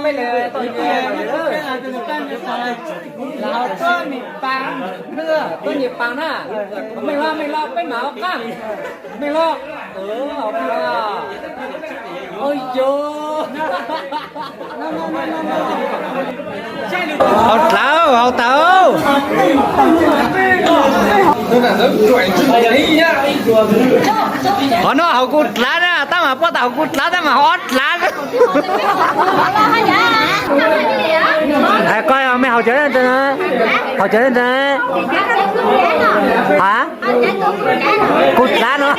Tuaj nyias paas na, meej hlob meej hlob peb mam ua qaab, meej hlob. Haus dlaav, haus tas. Qhov no haus kuv dlaav na, tab mas puab tas haus kuv dlaav tab mas haus ob dlaav. Hais koj mej haus cawv ntawd, haus cawv ntawd. Ha? Kuv dlaav no.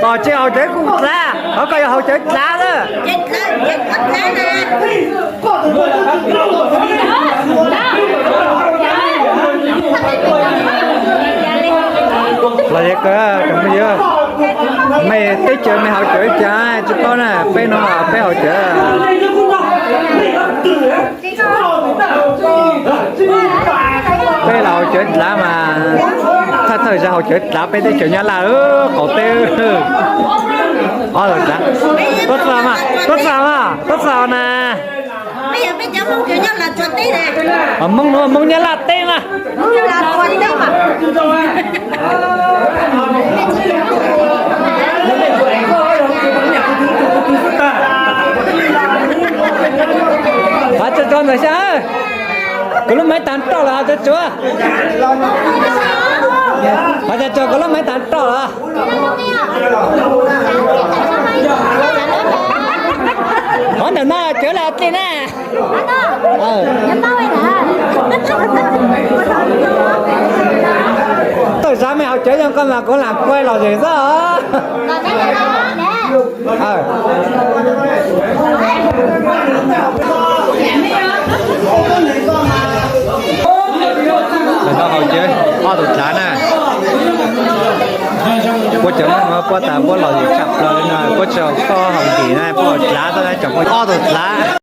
Os, tsis haus cawv kuv dlaav, qhov koj yuav haus cawv dlaav lawm. Los yeej kawg, mej teb chaws mej haus cawv ib co, tsis paub na, peb no peb haus cawv. Peb los haus cawv dlaav mas, thawj thawj zaug haus cawv dlaav peb teb chaws Nyab Laj qaum teb. Ob tug dlaav, tuab txag mas, tuab txag mas, tuab txag na. Hmoob nuav Hmoob Nyab Laj teb mas. Hov tsuag tsuag ntawm xyov, kuv lub maiv tag nroj lawm, hov tsuag tsuag. Hov tsuag tsuag, kuv lub maiv tag nroj lawm. Hov ntawm no cawv los dlej na. Tawm zav mej haus cawv zoo koj mas kuv lam kuaj los zem xwb os. Haus cawv ob tug dlaav na. Puab cov Moob nuav puab tas puab los zem tshaj plaws li no, puab tsis haus koj haus ntim na, puab haus dlaav xwb na, cov puab ob tug dlaav.